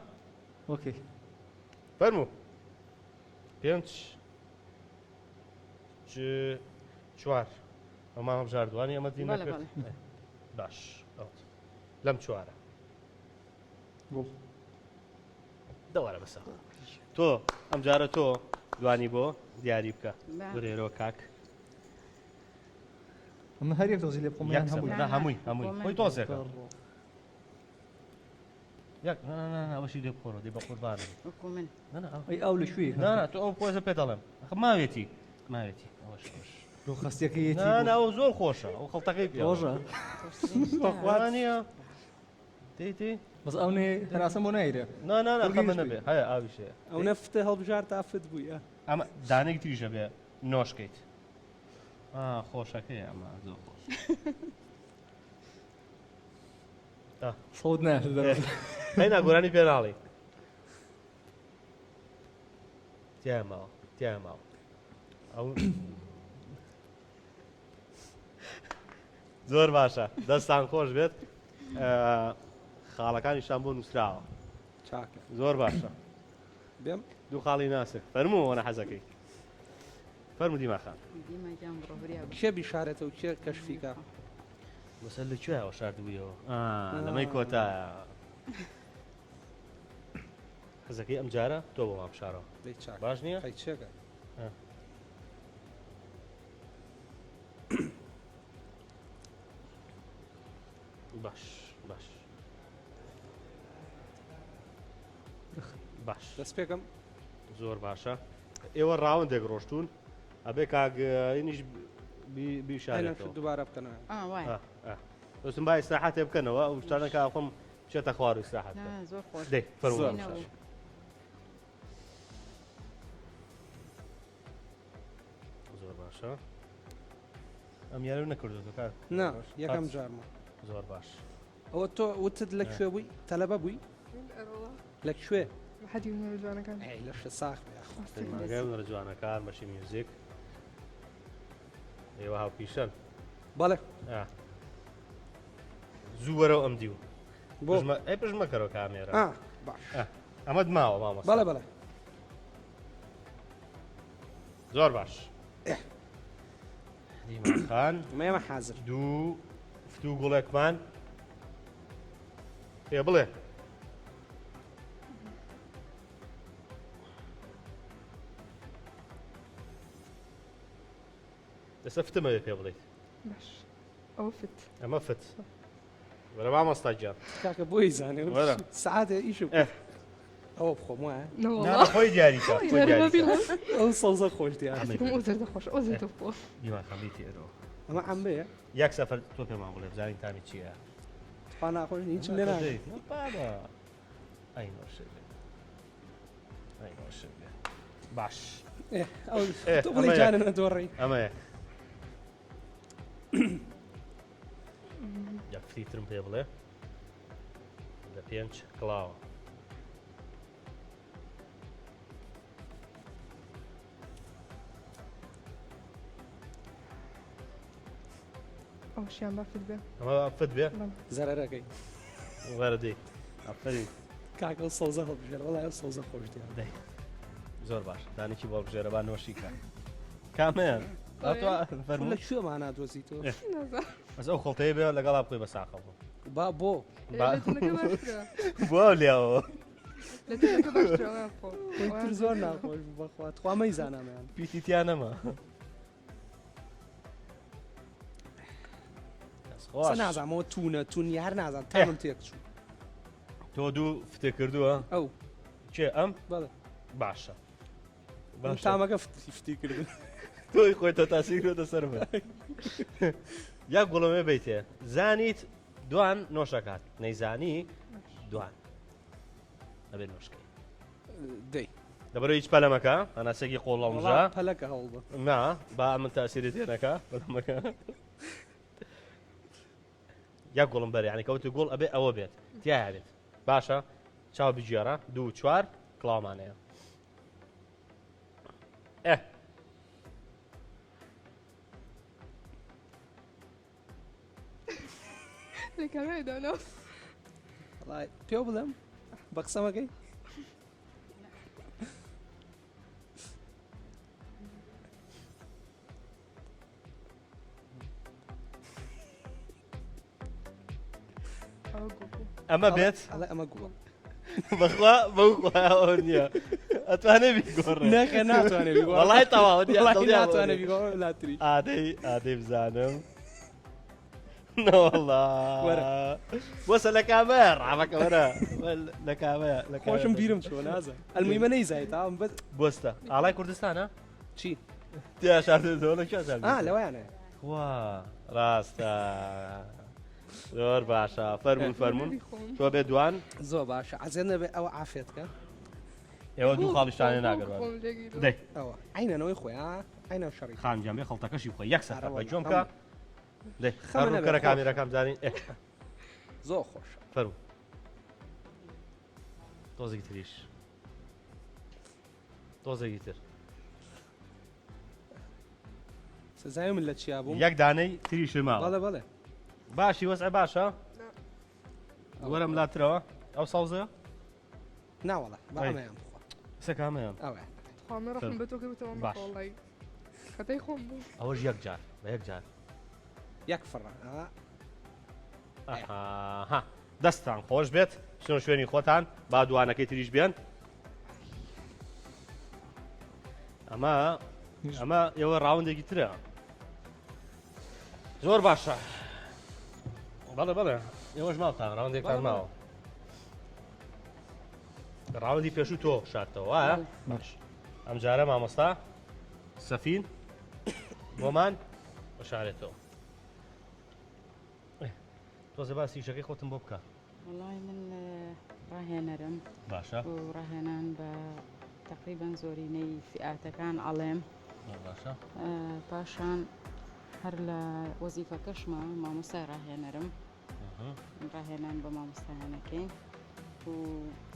okay فەرموو پێنج چوار ئەمان هەڵبژاردوانی ئەمە دین نەکرد باش لەم چوارە دەوارە بەسە تۆ ئەم جارە تۆ دوانی بۆ دیاری بکە برێرەوە کاک ئەمە هەر یەک تۆزی لێ بخۆم هەمووی هەمووی هەمووی خۆی تۆزێکە یەک نا نا نا ئەوەشی لێ بخۆرەوە دەی بە قوربانم وەکو من نا نا ئەی ئاو لە کوێ نا نا تۆ ئەو پۆزە پێ دەڵێم ئەخ ماوێتی ماوێتی ئەوەش ئەوەش لۆ خەستیەکەیەتی نا نا ئەو زۆر خۆشە ئەو خەڵتەکەی پێ ڕۆژە بەخوا نییە تێ تێ بەس ئەو نێ هەناسەم بۆ نایرێ نا نا نا خۆرگیش خەمە بووی. نەبێ هەیە ئاویش هەیە ئەو نەفتە هەڵبژارد تا فت بووی ئە. ئەمە دانێک تریشە بێ نۆشکەیت ئا خۆشەکەی ئەمە زۆر خۆش سەوت نایەتە دەرەوە. هەینا گۆرانی پێ ناڵی تیا ماوە تیا ماوە ئەو زۆر باشە دەستان خۆش بێت خاڵەکانیشتان بۆ نووسراوە چاکە زۆر باشە بێم دوو خاڵی ناسک فەرموو وەنە حەزەکەی فەرموو دیما خان. دیما گیان بڕۆ وریا بە. کێ بیشارێتەوە کێ کەشفی کا؟ مەسەل لە کوێیەوە شاردبوویەوە؟ ئا لەمەی کۆتایە. حەزەکەی ئەم جارە تۆ بۆمان بشارەوە. دەی چاک. باش نییە؟ قەی چێکە. دەست پێکەم. زۆر باشە ئێوە round ێک ڕۆشتون ئەبێ کاک ئینیش بیشارێتەوە دووبارە بکەنەوە. دۆستم با ئیسراحەتێ بکەنەوە ئەو شتانە کە خۆم بچێتە خوار و ئیسراحەت زۆر خۆش دەی فەرموو. زۆر باشە ئەم یارە نەکردوەوە کاک نا یەکەم جارمە. زۆر باش. ئەوە تۆ وتت لە کوێ بووی تەلەبە بووی لە کوێ؟ حەدی هونەرە جوانەکان. ئەی لەشە ساغ بێ یاخوا. پەیمانگای هونەرە جوانەکان بەشی میوزیک ئێوە هاوپیشەن. بەڵێ. زوو وەرەوە ئەم دیو. بۆ؟ ئەی پشت مەکەرەوە کامێرا. باش. ئەمەت ماوە مامۆستا. بەڵێ بەڵێ. زۆر باش. دیمان خان. ئێمە حازر. دوو فتوو گوڵێکمان پێ بڵێ. ئێستا فتمەوێ پێ بڵیت. باش ئەوە فت. ئەمە فت. وەرە مامۆستا گیان. کاکە بۆی زانێ وەرە. سەعاتێ ئیشم ئەوە بخۆم وایە؟ نا خۆی دیاریکە خۆی دیاریکە. ئەو سەوزە خۆش دیارە. ئەو زەردە خۆش ئەو زەردە بخۆ. دیوان خەمیتی ئەرۆ. ئەمە عەمبەیە؟ یەک سەفەر تۆ پێمان بڵێ بزانین تامی چییە. تخوا ناخۆش هیچم لێ ناکەی. بابا ئەی نۆشێ بێ. ئەی نۆشێ بێ. باش. ئەو تۆ بڵێ جارە نەدۆڕی. ئەمەیە. یەک فری ترم پێ بڵێ. لە پێنج کڵاوە. ئەوشیان با فت بێ. ئەمە فت بێ؟ زەرەرەکەی. وەرە دەی. ئافەرین. کاکە ئەو سەوزە هەڵبژێرە وەڵای ئەو سەوزە خۆش دیارە. دەی. زۆر باش دانێکی بۆ بژێرە با نۆشی کە. کامەیان؟ لە کوێ مانا دۆزیتەوە؟ بەس ئەو خڵتەیە بێ لەگەڵا بخۆی بە ساقە بوو. با بۆ بۆ لێەوە. تر زۆر ناخۆش بوو بەخوا تخوا مەیزانامەیان. پیتی تیا نەما. قسە نازانم ئەوە تونە تون هەر نازانم تامم تێک چوو. تۆ دوو فتێ کردووە؟ ئەو. کێ ئەم؟ بەڵێ. باشە. باشە. تامەکە فتی کردن. تۆی خۆی تۆ تاسی کردە سەر من. یا گوڵەمێ بیتێ زانیت دوان نۆشەکات نەیزانی دوان ئەبێ نۆشکەی. دەی. لەبەرەوە هیچ پەلەمەکە هەناسێکی قۆڵەمژە پەلەکە هەوڵ بە. نا با من تاسیری تێنەکە پەلەمەکە. یەک گوڵم بەرێ یعنی کەوتی گوڵ ئەبێ ئەوە بێت تایە بێت باشە چاو بگێڕە دوو چوار کڵاومانەیە ئێ لە کامێرای دانا. وەڵای پێو بڵێم بە قسەمەکەی ئەمە بێت ئەمە گوڵە بەخوا بەو خوا نییە ئەتوانێ بیگۆڕێ نەخێ ناتوانێ بیگۆڕێ وەڵای تەواو ناتوانێ بیگۆڕێ لاتری ئادەی ئادەی بزانم نەوەڵا بۆسە لە کامەیە ڕابەکە وەرە لە کامەیە لە خۆشم بیرم چووە نازە ئەلمیمە نەیزای تاوم بەس بۆستە ئاڵای کوردستانە چی تیا شاردێتەوە لە کوێ شاردێتەوە؟ ئا لەوەیانە وا ڕاستە زۆر باشە فەرمونون فەرمونون تۆ بێ دوان زۆر باشە عەزێت نەبێ ئەوە عافێت کە ئێوە دوو خاڵیشتانێ ناگەر دەی ئەوە عینەنەوەی خۆیان عینە شەڕی خانجان بێ خەڵتەکەشی بخۆ یەک سەفەر بە جۆم کە دەی خەمە نەبێ، کەرە خۆش. کامێرەکان بزانین ئێ زۆر خۆشە فەرموو تۆزێکی تریش تۆزێکی تر سزای من لە چیا بووم یەک دانەی تریش ماوە بەڵێ بەڵێ باشی وەزع باشە وەرم لاترەوە ئەو سەوزە ناوەڵە با ئەمەیان بخوا سە کامەیان ئەوە خوا من ڕەحم بە تۆ کرد وتم باش. وەڵڵای خەتای خۆم بوو ئەوەش یەک جار بە یەک جار یەک فڕە ئەها دەستان خۆش بێت بچنە شوێنی خۆتان با دوانەکەی تریش بێن ئەمە ئەمە ئێوە ڕاوندێکی ترە زۆر باشە بەڵێ بەڵێ ئێوەش ماوتان ڕاوندێکتان ماوە. round ی پێشوو تۆ شاردتەوە وایە؟ باش. ئەمجارە مامۆستا سەفین بۆمان بشارێتەوە. تۆزە باسی ئیشەکەی خۆتم بۆ بکە. وەڵای من ڕاهێنەرم. باشە. و ڕاهێنان بە تقریبا زۆرینەی فیئاتەکان ئەڵێم. باشە. پاشان هەر لە وەزیفەکەشما مامۆستای ڕاهێنەرم. ڕاهێنان بە مامۆستایانەکەین و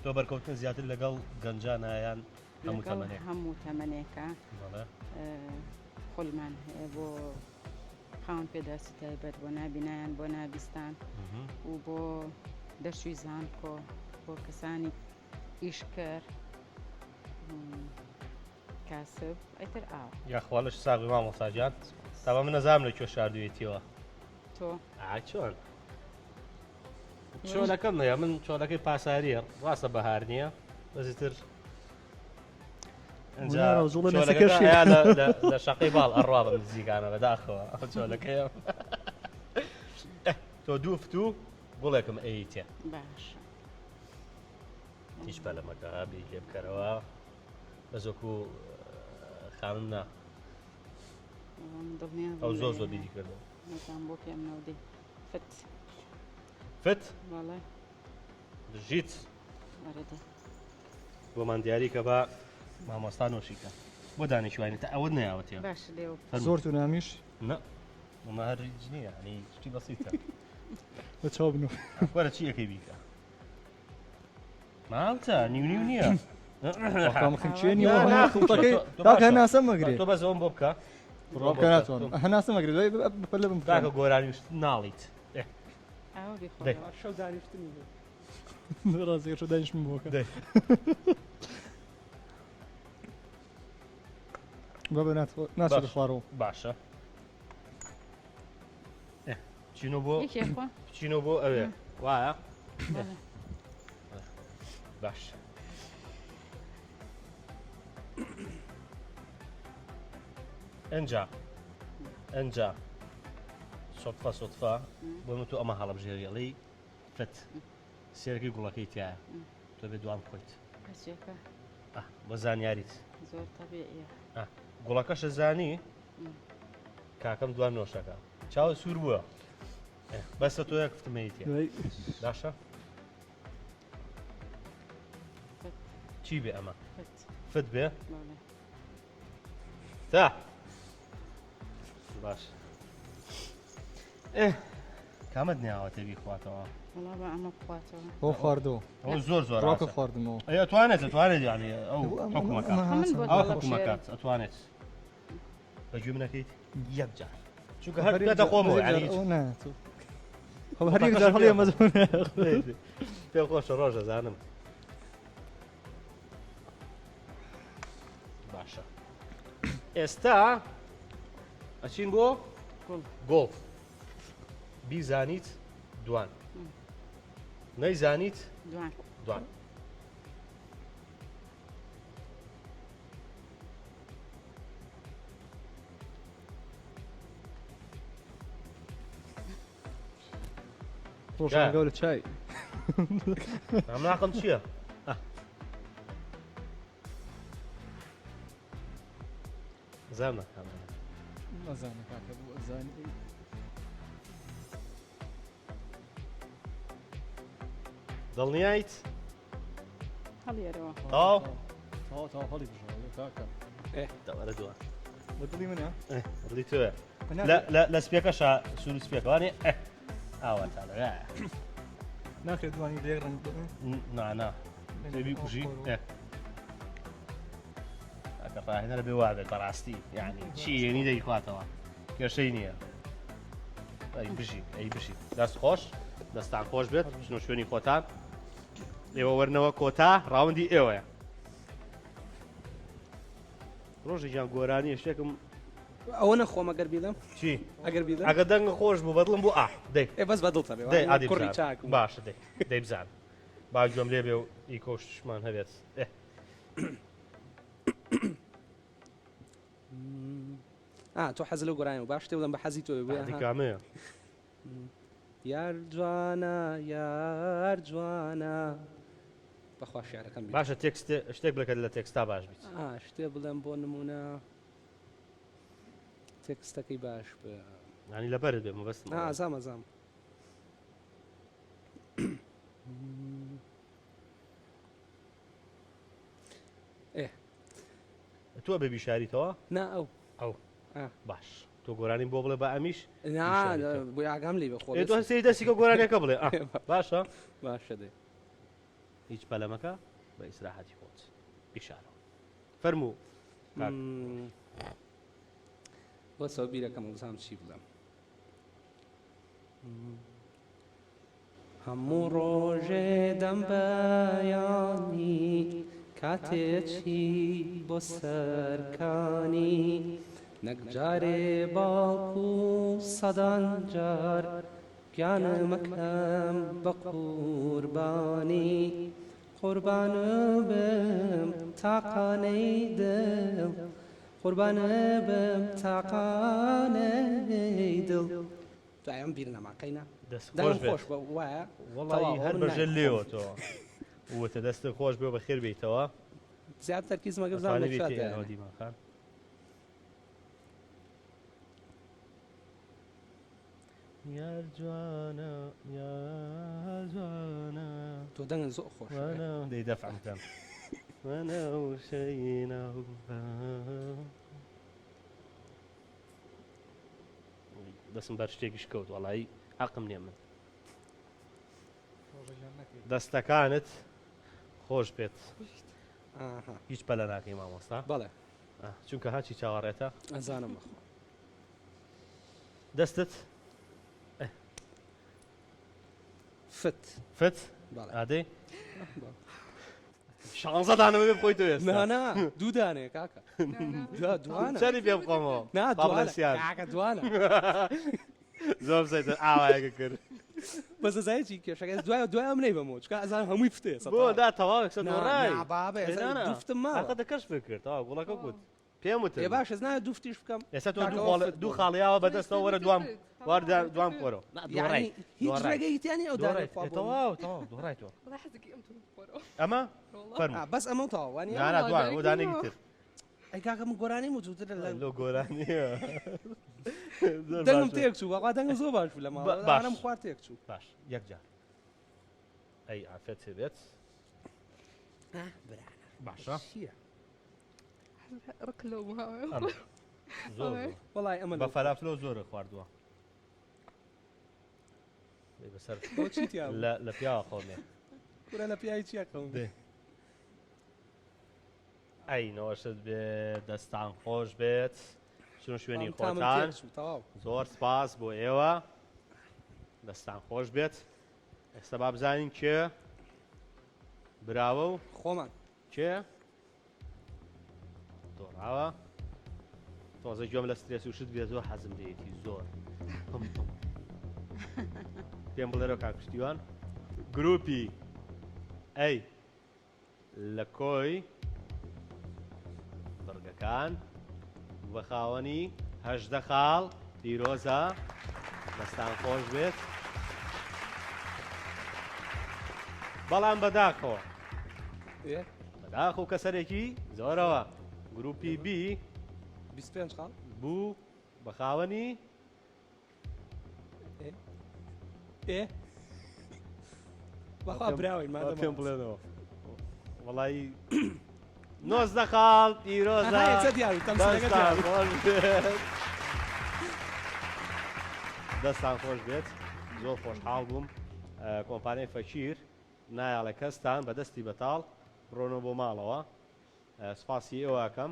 تۆ بەرکەوتن زیاتر لەگەڵ گەنجانە یان هەموو لەگەڵ تەمەنێک؟ هەموو تەمەنێکە. بەڵێ. خولمان هەیە بۆ خاوەن پێداویستی تایبەت، بۆ نابینایان، بۆ نابیستان و بۆ دەرچووی زانکۆ، بۆ کەسانی ئیشکەر، کاسب، ئیتر ئاوە. یاخوا لەش ساغ بی مامۆستا گیان. تابا من نەزانم لە کوێ شاردوویەتیەوە. تۆ؟ ئا چۆن؟ چۆلەکەم هەیە، من چۆلەکەی پاساریە، ڕاستە بەهار نییە، بەس ئیتر ئینجا وەرە، جوڵە چۆلەکەکە نەسەکەشی. هەیە لە شەقەی باڵ ئەڕوا بە نزیکانە، بەداخەوە ئەو چۆلەکەیە. تۆ دوو فتوو گوڵێکم ئەیتێ. باشە. هیچ پەلەمەکە بی لێ بکەرەوە. بەس وەکو خانم نا. دڵنیا ئەو بووم زۆر لە زۆر بیری کردەوە. نەزانم بۆ پێم نەودەی. فت. فت؟ بەڵێ. بژیت. وەرە دە. بۆمان دیاری کە بە مامۆستا نۆشیکە. بۆ دانیشتوانی تا ئەوەت نەیاوەتێ. باش لێو. فەرموو. زۆر تونامیش؟ نا. ئەمە هەر هیچ نییە، یعنی شتی بەسیتە. بە چاو بنوو. وەرە چی ئەکەی بیکە؟ ماوتە نیو نیو نییە. خنچێ نیوە نا، نا، خڵتەکەی تۆ تاکە باشە. هەناسە مەگرێ. تۆ بەس ئەوم بۆ بکە. بڕوا بکە ناتوانم. هەناسە مەگرێ، دوای بەپەلە بم تاکە گۆرانی ناڵیت. ئاوە بیخۆ. دەی. شەو دانیشتنی بێ. ڕاستە شەو دانیشتن بۆکە. دەی. بابە ناچێتە باش. خوارەوە. باشە. چینۆ بۆ یەکێ خوا. چینۆ بۆ ئەوێ. وایە؟ بەڵێ. باش. ئەنجا ئەنجا سۆتفە سۆتفە بۆ من تۆ ئەمە هەڵبژێری ئەڵێی فت سێرەکەی گوڵەکەی تایە تۆ بێ دوام بخۆیت. قەچێکە. بۆ زانیاریت. زۆر تەبیعیە. گوڵەکەشە زانی کاکەم دوان نۆشەکە چاو سوور بووە. بەسە تۆ یەک فتمەیتێ. باشە؟ چی بێ ئەمە؟ فت بێ؟ تا باش. کامەت نیاوەتێ بیخواتەوە؟ وەڵا بە ئەمە بخواتەوە. ئەو خواردەوە. ئەو زۆر زۆر ڕاکە ئاسان. خواردنەوە. ئەی ئەتوانێت، ئەتوانێت یعنی ئەو حکومەکە. من بۆ ئەو دەڵە حکومەکات بشێرم. ئەتوانێت. بە گوێ منەکەیت یەک جار. چونکە هەر پێتە خۆمەوە، یعنی هیچ. هەر یەک جار هەڵیە مەزبوون. پێم خۆشە ڕۆژە زانم. باشە. ئێستا ئەچین بۆ گوڵ. گوڵ. بیزانیت دوان. نەیزانیت دوان. دوان. ڕۆژان گەورە چای. ئەملاقم چییە؟ زانە کامە. نەزانە کاکە بوو ئەزانی. دڵنیایت؟ هەڵیەرەوە. تەواو؟ تەواو، تەواو، هەڵی بژەوە، کاکە. دەوەرە دووە. بە دڵی منە؟ دڵی تۆیە. لە سپیەکەشا سوور و سپیەکە، وانێ؟ ئاوا تاڵە. ناکرێت دوانی لە یەک ڕەنگ بن؟ نا، نا. تۆ بیکوژی؟ ئەگەر ڕاهێنەرە بێ وا بێت بەڕاستی. یعنی چی یەنی دەیخواتەوە؟ کێشەی نییە. ئەی بژی، ئەی بژی. دەست خۆش، دەستان خۆش بێت. بچنە شوێنی خۆتان. ئێوە وەرنەوە کۆتا ڕاوندی ئێوەیە. ڕۆژێکیان گۆرانیە شتێکم ئەوە نەخۆم ئەگەر بیڵێم؟ چی؟ ئەگەر بیڵێم؟ ئەگەر دەنگ خۆش بوو بەدڵم بوو، ئاح، دەی. ئێ بەس بەدڵتە بێ، دەی، وانە ئادی کوڕی بزانم. چاکم. باشە، دەی، دەی بزانم. با گوێم لێ بێ و ئیکۆشمان هەبێت. ئێ. تۆ حەز لەو گۆرانیە بوو. باش تێ بڵێم بە حەزی تۆ بێ، ئادی ئەها. کامەیە؟ یار جوانە، یار جوانە. بەخوا شعرەکەم بیر. باشە text شتێک بڵێ کە لە text ا باش بیت. ئا شتێ بڵێم بۆ نمونە text ەکەی باش بێ. یانی لەبەرت بێ مەبەستم ئا ئەوەیە. ئەزام ئەزام. ئێ. تۆ ئەبێ بیشاریتەوە؟ نا ئەو. ئەو. ئا. باش تۆ گۆرانیم بۆ بڵێ با ئەمیش نا بیشاریتەوە. بۆ ئاگام لێ بێ خۆ ئێ تۆ سەیری دەستی کە گۆرانیەکە بڵێ ئا باشە. باشە دەی. هیچ پەلەمەکە بە ئیسراحەتی خۆت بیشارەوە فەرموو کاک. بەسەوە بیرەکەم بزانم چی بڵێم. هەموو ڕۆژێ دەم بەیانی کاتێ چی بۆ سەرکانی نەک جارێ بەڵکو سەدان جار گیانمەکەم بە قوربانی قوربانبم تاقانەی دڵ قوربانبم تاقانەی دڵ. دوای ئەم بیر نەما قەینا دەست خۆش دەنگم بێت. خۆش بە وایە وەڵی تەواو هەر من بەژێر نایخۆم. لێوە تۆ وتە دەستت خۆش بێ و بەخێر بێیتەوە. زیاد تەرکیزمەکە بزانم ئەتوانی لە بێیتە چات ئێرەوە دایانێ. دیمان خان. یار جوانە یار جوانە تۆ دەنگت زۆر خۆشە. وەنە دەی دەفعم کەم وەنەوشەی ناو دەستم بەر شتێکیش کەوت وەڵایی حەقم نییە من. دەستەکانت خۆش بێت. هیچ پەلە ناکەی مامۆستا؟ بەڵێ. چونکە هاچی چاوەڕێتە. ئەزانم بەخوا. دەستت فت. فت؟ بەڵێ. ئادەی؟ شانزە دانەمە پێ بخۆی تۆ ئێستا. نا نا دوو دانەیە کاکە. دوانە. چەنی پێ بخۆمەوە؟ نا با بڵێن دوانە سیان. کاکە دوانە. زۆر سەیتر ئاوایەکە کرد. بەس ئەزانی چی کێشەکە دوای دوای ئەم نەیبەمەوە چونکە ئەزانم هەمووی فتێ بۆ دا تەواو یەکسەر نا دۆڕای. نا بابە ئێ ئێستا نا نا. دوو فتم ماوە. ئاخە دەکەش فکر تەواو گوڵەکە گوت. پێم وتن. ئێ باش ئێستا دوو فتیش بکەم. ئێستا تۆ کاکە دوو ئەوە خاڵ فت دوو بوو. خاڵیاوە بەدەستەوە وەرە دوام وەردە دوام خۆرەوە. نا دۆڕای. یعنی هیچ دۆڕای. ڕێگەیەکی تیا نییە ئەو دانەی دۆڕای. خوا ئێ بۆ من. تەواو تەواو دۆڕای تۆ. وەڵا حەزەکەی ئەم تۆ بخۆرەوە. ئەمە؟ وەڵا. فەرموو. ئا، بەس ئەمە تەواو وانیە؟ نا نا وەڵا دوان ئەو دایکی دانێکی ماوە. تر. ئەی کاکە من گۆرانیم وتوتر لە لۆ گۆرانییە. زۆر دەنگم باشە. تێک چوو بەخوا دەنگم زۆر باش بوو لە ماڵەوە باش. ئەم خوار تێک چوو. باش یەک جار. ئەی عافێت بێت. برا باشە. چییە؟ ڕق لەو ماوە. ئەمە. زۆر زۆر. وەڵای ئەمە بە لەو فەلافلۆ زۆرە خواردووە. دەی بەسەر بۆ چی تیا بوو؟ لە لە پیاوە خەومێ. کورە لە پیاوی چیا خەومێ؟ دێ. ئەی نۆشت بێ دەستان خۆش بێت. چون شوێنی تامم خۆتان. تێک چوو، تەواو. زۆر سپاس بۆ ئێوە. دەستان خۆش بێت. ئێستا با بزانین کێ براوە و خۆمان. کێ دۆڕاوە. تۆزە گوێم لە سترێس و شت بێ زۆر حەزم لێیەتی زۆر. پم پم. پێم بڵێرەوە کاک پشتیوان. گروپی ئەی لە کۆی بڕگەکان بە خاوەنی هەژدە خاڵ پیرۆزە. دەستان خۆش بێت. بەڵام بەداخەوە. ئێ؟ بەداخ و کەسەرێکی زۆرەوە. گروپی بی 25 خاڵ بوو بە خاوەنی ئێ؟ ئێ؟ بەخوا براوین مادەم پێم بڵێنەوە. وەڵی 19 خاڵ پیرۆزە. ئەها، یەکسەر دیار بوو، تەمسیلەکە دەستان دیار بوو. خۆش بێت. دەستان خۆش بێت. زۆر خۆشحاڵ بووم. کۆمپانیای فەکیر نایاڵێ کەستان بە دەستی بەتاڵ بڕۆنەوە بۆ ماڵەوە. سپاسی ئێوە ئەکەم.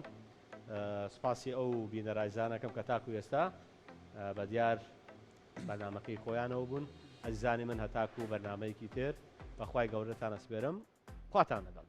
سپاسی ئەو بینەرایزانەکەم کە تاکو ئێستا بە دیار بەرنامەکەی خۆیانەوە بوون. ئەزیزانی من هەتاکو بەرنامەیەکی تر بەخوای گەورەتان ئەسپێرم. خواتان لەگەڵ.